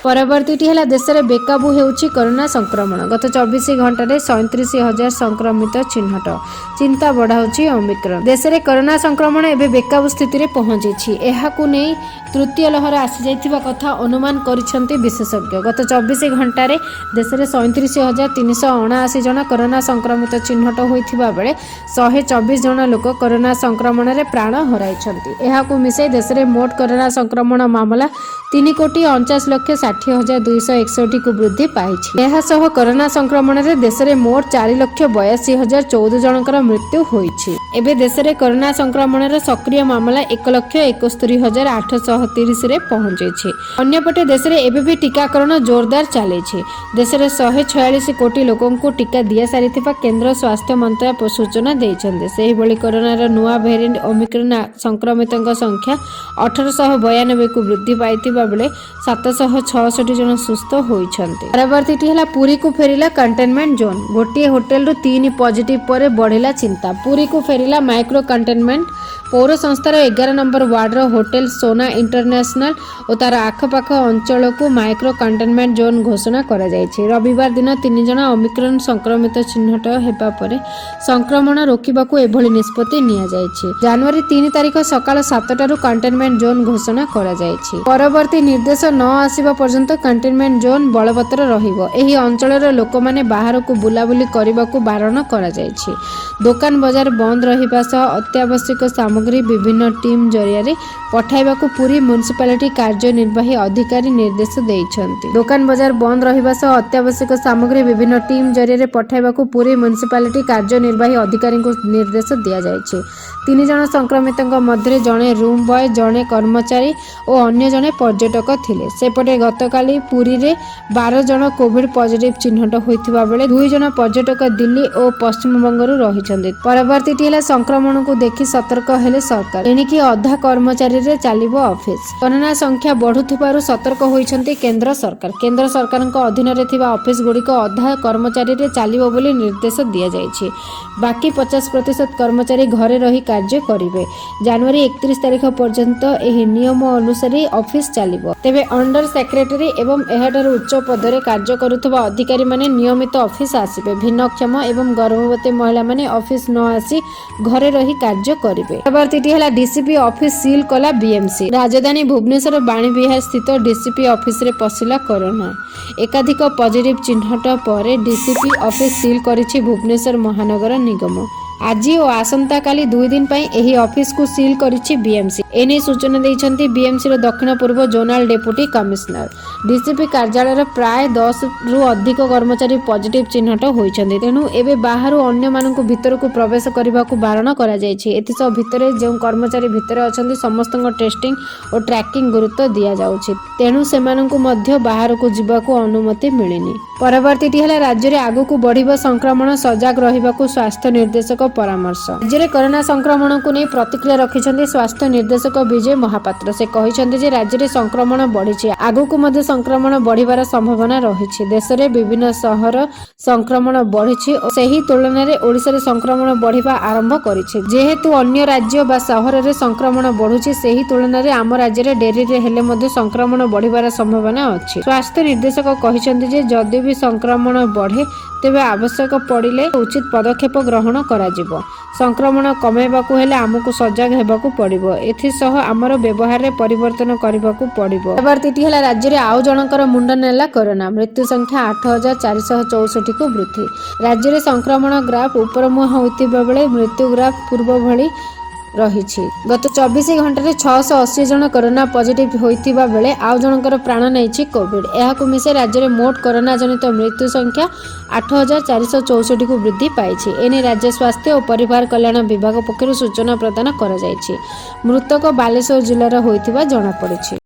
ପରବର୍ତ୍ତୀଟି ହେଲା, ଦେଶରେ ବେକାବୁ ହେଉଛି କରୋନା ସଂକ୍ରମଣ। ଗତ 24 ଘଣ୍ଟାରେ 37,000 ସଂକ୍ରମିତ ଚିହ୍ନଟ, ଚିନ୍ତା ବଢ଼ାଉଛି ଓମିକ୍ରନ୍। ଦେଶରେ କରୋନା ସଂକ୍ରମଣ ଏବେ ବେକାବୁ ସ୍ଥିତିରେ ପହଞ୍ଚିଛି। ଏହାକୁ ନେଇ ତୃତୀୟ ଲହର ଆସିଯାଇଥିବା କଥା ଅନୁମାନ କରିଛନ୍ତି ବିଶେଷଜ୍ଞ। ଗତ 24 ଘଣ୍ଟାରେ ଦେଶରେ 37,379 ଜଣ କରୋନା ସଂକ୍ରମିତ ଚିହ୍ନଟ ହୋଇଥିବା ବେଳେ 124 ଜଣ ଲୋକ କରୋନା ସଂକ୍ରମଣରେ ପ୍ରାଣ ହରାଇଛନ୍ତି। ଏହାକୁ ମିଶାଇ ଦେଶରେ ମୋଟ କରୋନା ସଂକ୍ରମଣ ମାମଲା 3 କୋଟି 49 ଲକ୍ଷ 60 ହଜାର 261କୁ ବୃଦ୍ଧି ପାଇଛି। ଏହା ସହ କରୋନା ସଂକ୍ରମଣରେ ଦେଶରେ ମୋଟ 4,82,014 ଜଣଙ୍କର ମୃତ୍ୟୁ ହୋଇଛି। ଏବେ ଦେଶରେ କରୋନା ସଂକ୍ରମଣର ସକ୍ରିୟ ମାମଲା 1,71,830ରେ ପହଞ୍ଚିଛି। ଅନ୍ୟପଟେ ଦେଶରେ ଏବେ ବି ଟିକାକରଣ ଜୋରଦାର ଚାଲିଛି। ଦେଶରେ 146 କୋଟି ଲୋକଙ୍କୁ ଟିକା ଦିଆସାରିଥିବା କେନ୍ଦ୍ର ସ୍ୱାସ୍ଥ୍ୟ ମନ୍ତ୍ରାଳୟ ସୂଚନା ଦେଇଛନ୍ତି। ସେହିଭଳି କରୋନାର ନୂଆ ଭେରିଏଣ୍ଟ ଓମିକ୍ରନ୍ ସଂକ୍ରମିତଙ୍କ ସଂଖ୍ୟା 1892କୁ ବୃଦ୍ଧି ପାଇଥିବା ବେଳେ 766 ଜଣ ସୁସ୍ଥ ହୋଇଛନ୍ତି। ପରବର୍ତ୍ତୀଟି ହେଲା, ପୁରୀକୁ ଫେରିଲା କଣ୍ଟେନମେଣ୍ଟ ଜୋନ୍। ଗୋଟିଏ ହୋଟେଲରୁ ତିନି ପଜିଟିଭ ପରେ ବଢ଼ିଲା ଚିନ୍ତା। ପୁରୀକୁ ଫେରିଲା ମାଇକ୍ରୋ କଣ୍ଟେନମେଣ୍ଟ। ପୌର ସଂସ୍ଥାର 11 ନମ୍ବର ୱାର୍ଡର ହୋଟେଲ ସୋନା ଇଣ୍ଟରନ୍ୟାସନାଲ ଓ ତାର ଆଖପାଖ ଅଞ୍ଚଳକୁ ମାଇକ୍ରୋ କଣ୍ଟେନମେଣ୍ଟ ଜୋନ୍ ଘୋଷଣା କରାଯାଇଛି। ରବିବାର ଦିନ ତିନି ଜଣ ଓମିକ୍ରନ୍ ସଂକ୍ରମିତ ଚିହ୍ନଟ ହେବା ପରେ ସଂକ୍ରମଣ ରୋକିବାକୁ ଏଭଳି ନିଷ୍ପତ୍ତି ନିଆଯାଇଛି। ଜାନୁଆରୀ 3 ତାରିଖ ସକାଳ 7ଟାରୁ କଣ୍ଟେନମେଣ୍ଟ ଜୋନ୍ ଘୋଷଣା କରାଯାଇଛି। ପରବର୍ତ୍ତୀ ନିର୍ଦ୍ଦେଶ ନ ଆସିବା ପର୍ଯ୍ୟନ୍ତ କଣ୍ଟେନମେଣ୍ଟ ଜୋନ୍ ବଳବତ୍ତର ରହିବ। ଏହି ଅଞ୍ଚଳର ଲୋକମାନେ ବାହାରକୁ ବୁଲାବୁଲି କରିବାକୁ ବାରଣ କରାଯାଇଛି। ଦୋକାନ ବଜାର ବନ୍ଦ ରହିବା ସହ ଅତ୍ୟାବଶ୍ୟକ ସାମଗ୍ରୀ ବିଭିନ୍ନ ଟିମ୍ ଜରିଆରେ ପଠାଇବାକୁ ପୁରୀ ମ୍ୟୁନିସିପାଲିଟି କାର୍ଯ୍ୟନିର୍ବାହୀ ଅଧିକାରୀ ନିର୍ଦ୍ଦେଶ ଦେଇଛନ୍ତି। ଦୋକାନ ବଜାର ବନ୍ଦ ରହିବା ସହ ଅତ୍ୟାବଶ୍ୟକ ସାମଗ୍ରୀ ବିଭିନ୍ନ ଟିମ୍ ଜରିଆରେ ପଠାଇବାକୁ ପୁରୀ ମ୍ୟୁନିସିପାଲିଟି କାର୍ଯ୍ୟନିର୍ବାହୀ ଅଧିକାରୀଙ୍କୁ ନିର୍ଦ୍ଦେଶ ଦିଆଯାଇଛି। ତିନି ଜଣ ସଂକ୍ରମିତଙ୍କ ମଧ୍ୟରେ ଜଣେ ରୁମ୍ ବୟ, ଜଣେ କର୍ମଚାରୀ ଓ ଅନ୍ୟ ଜଣେ ପର୍ଯ୍ୟଟକ ଥିଲେ। ସେପଟେ ଗତକାଲି ପୁରୀରେ 12 ଜଣ କୋଭିଡ ପଜିଟିଭ ଚିହ୍ନଟ ହୋଇଥିବା ବେଳେ ଦୁଇ ଜଣ ପର୍ଯ୍ୟଟକ ଦିଲ୍ଲୀ ଓ ପଶ୍ଚିମବଙ୍ଗରୁ ରହିଛନ୍ତି। ପରବର୍ତ୍ତୀଟି ହେଲା, ସଂକ୍ରମଣକୁ ଦେଖି ସତର୍କ ହେଲେ ସରକାର। ଏଣିକି ଅଧା କର୍ମଚାରୀରେ ଚାଲିବ ଅଫିସ। କରୋନା ସଂଖ୍ୟା ବଢୁଥିବାରୁ ସତର୍କ ହୋଇଛନ୍ତି କେନ୍ଦ୍ର ସରକାର। କେନ୍ଦ୍ର ସରକାରଙ୍କ ଅଧୀନରେ ଥିବା ଅଫିସ ଗୁଡ଼ିକ ଅଧା କର୍ମଚାରୀରେ ଚାଲିବ ବୋଲି ନିର୍ଦ୍ଦେଶ ଦିଆଯାଇଛି। ବାକି 50% କର୍ମଚାରୀ ଘରେ ରହି କାର୍ଯ୍ୟ କରିବେ। ଜାନୁଆରୀ 31 ତାରିଖ ପର୍ଯ୍ୟନ୍ତ ଏହି ନିୟମ ଅନୁସାରେ ଅଫିସ ଚାଲିବ। ତେବେ ଅଣ୍ଡର ସେକ୍ରେଟାରୀ ଏବଂ ଏହାଠାରୁ ଉଚ୍ଚ ପଦରେ କାର୍ଯ୍ୟ କରୁଥିବା ଅଧିକାରୀମାନେ ନିୟମିତ ଅଫିସ ଆସିବେ। ଭିନ୍ନକ୍ଷମ ଏବଂ ଗର୍ଭବତୀ ମହିଳାମାନେ ଅଫିସ ନ ଆସି ଘରେ ରହି କାର୍ଯ୍ୟ କରିବେ। ପରବର୍ତ୍ତୀଟି ହେଲା, ଡିସିପି ଅଫିସ ସିଲ୍ କଲା ବିଏମସି। ରାଜଧାନୀ ଭୁବନେଶ୍ୱର ବାଣୀବିହାର ସ୍ଥିତ ଡିସିପି ଅଫିସରେ ପଶିଲା କରୋନା। ଏକାଧିକ ପଜିଟିଭ ଚିହ୍ନଟ ପରେ ଡିସିପି ଅଫିସ ସିଲ୍ କରିଛି ଭୁବନେଶ୍ୱର ମହାନଗର ନିଗମ। ଆଜି ଓ ଆସନ୍ତାକାଲି 2 ଦିନ ପାଇଁ ଏହି ଅଫିସକୁ ସିଲ୍ କରିଛି ବିଏମସି। ଏନେଇ ସୂଚନା ଦେଇଛନ୍ତି ବିଏମସିର ଦକ୍ଷିଣ ପୂର୍ବ ଜୋନାଲ ଡେପୁଟି କମିଶନର। ଡିସିପି କାର୍ଯ୍ୟାଳୟର ପ୍ରାୟ 10ରୁ ଅଧିକ କର୍ମଚାରୀ ପଜିଟିଭ ଚିହ୍ନଟ ହୋଇଛନ୍ତି। ତେଣୁ ଏବେ ବାହାରୁ ଅନ୍ୟମାନଙ୍କୁ ଭିତରକୁ ପ୍ରବେଶ କରିବାକୁ ବାରଣ କରାଯାଇଛି। ଏଥିସହ ଭିତରେ ଯେଉଁ କର୍ମଚାରୀ ଭିତରେ ଅଛନ୍ତି, ସମସ୍ତଙ୍କ ଟେଷ୍ଟିଂ ଓ ଟ୍ରାକିଂ ଗୁରୁତ୍ୱ ଦିଆଯାଉଛି। ତେଣୁ ସେମାନଙ୍କୁ ମଧ୍ୟ ବାହାରକୁ ଯିବାକୁ ଅନୁମତି ମିଳିନି। ପରବର୍ତ୍ତୀଟି ହେଲା, ରାଜ୍ୟରେ ଆଗକୁ ବଢ଼ିବ ସଂକ୍ରମଣ, ସଜାଗ ରହିବାକୁ ସ୍ୱାସ୍ଥ୍ୟ ନିର୍ଦ୍ଦେଶକ ପରାମର୍ଶ। ରାଜ୍ୟରେ କରୋନା ସଂକ୍ରମଣକୁ ନେଇ ପ୍ରତିକ୍ରିୟା ରଖିଛନ୍ତି ସ୍ୱାସ୍ଥ୍ୟ ନିର୍ଦ୍ଦେଶକ ବିଜୟ ମହାପାତ୍ର। ସେ କହିଛନ୍ତି ଯେ ରାଜ୍ୟରେ ସଂକ୍ରମଣ ବଢ଼ିଛି, ଆଗକୁ ମଧ୍ୟ ସଂକ୍ରମଣ ବଢ଼ିବାର ସମ୍ଭାବନା ରହିଛି। ଦେଶରେ ବିଭିନ୍ନ ସହର ସଂକ୍ରମଣ ବଢ଼ିଛି ଓ ସେହି ତୁଳନାରେ ଓଡ଼ିଶାରେ ସଂକ୍ରମଣ ବଢ଼ିବା ଆରମ୍ଭ କରିଛି। ଯେହେତୁ ଅନ୍ୟ ରାଜ୍ୟ ବା ସହରରେ ସଂକ୍ରମଣ ବଢ଼ୁଛି, ସେହି ତୁଳନାରେ ଆମ ରାଜ୍ୟରେ ଡେରିରେ ହେଲେ ମଧ୍ୟ ସଂକ୍ରମଣ ବଢ଼ିବାର ସମ୍ଭାବନା ଅଛି। ସ୍ୱାସ୍ଥ୍ୟ ନିର୍ଦ୍ଦେଶକ କହିଛନ୍ତି ଯେ ଯଦି ବି ସଂକ୍ରମଣ ବଢ଼େ, ତେବେ ଆବଶ୍ୟକ ପଡ଼ିଲେ ଉଚିତ ପଦକ୍ଷେପ ଗ୍ରହଣ କରାଯିବ। ସଂକ୍ରମଣ କମାଇବାକୁ ହେଲେ ଆମକୁ ସଜାଗ ହେବାକୁ ପଡ଼ିବ। ଏଥିସହ ଆମର ବ୍ୟବହାରରେ ପରିବର୍ତ୍ତନ କରିବାକୁ ପଡ଼ିବ। ପରବର୍ତ୍ତୀଟି ହେଲା, ରାଜ୍ୟରେ ଆଉ ଜଣଙ୍କର ମୁଣ୍ଡ ନେଲା କରୋନା। ମୃତ୍ୟୁ ସଂଖ୍ୟା 8464କୁ ବୃଦ୍ଧି। ରାଜ୍ୟରେ ସଂକ୍ରମଣ ଗ୍ରାଫ ଉପରମୁହାଁ ହୋଇଥିବା ବେଳେ ମୃତ୍ୟୁ ଗ୍ରାଫ ପୂର୍ବ ଭଳି ରହିଛି। ଗତ 24 ଘଣ୍ଟାରେ 680 ଜଣ କରୋନା ପଜିଟିଭ ହୋଇଥିବା ବେଳେ ଆଉ ଜଣଙ୍କର ପ୍ରାଣ ନେଇଛି କୋଭିଡ। ଏହାକୁ ମିଶାଇ ରାଜ୍ୟରେ ମୋଟ କରୋନା ଜନିତ ମୃତ୍ୟୁ ସଂଖ୍ୟା 8464କୁ ବୃଦ୍ଧି ପାଇଛି। ଏନେଇ ରାଜ୍ୟ ସ୍ୱାସ୍ଥ୍ୟ ଓ ପରିବାର କଲ୍ୟାଣ ବିଭାଗ ପକ୍ଷରୁ ସୂଚନା ପ୍ରଦାନ କରାଯାଇଛି। ମୃତକ ବାଲେଶ୍ୱର ଜିଲ୍ଲାର ହୋଇଥିବା ଜଣାପଡ଼ିଛି।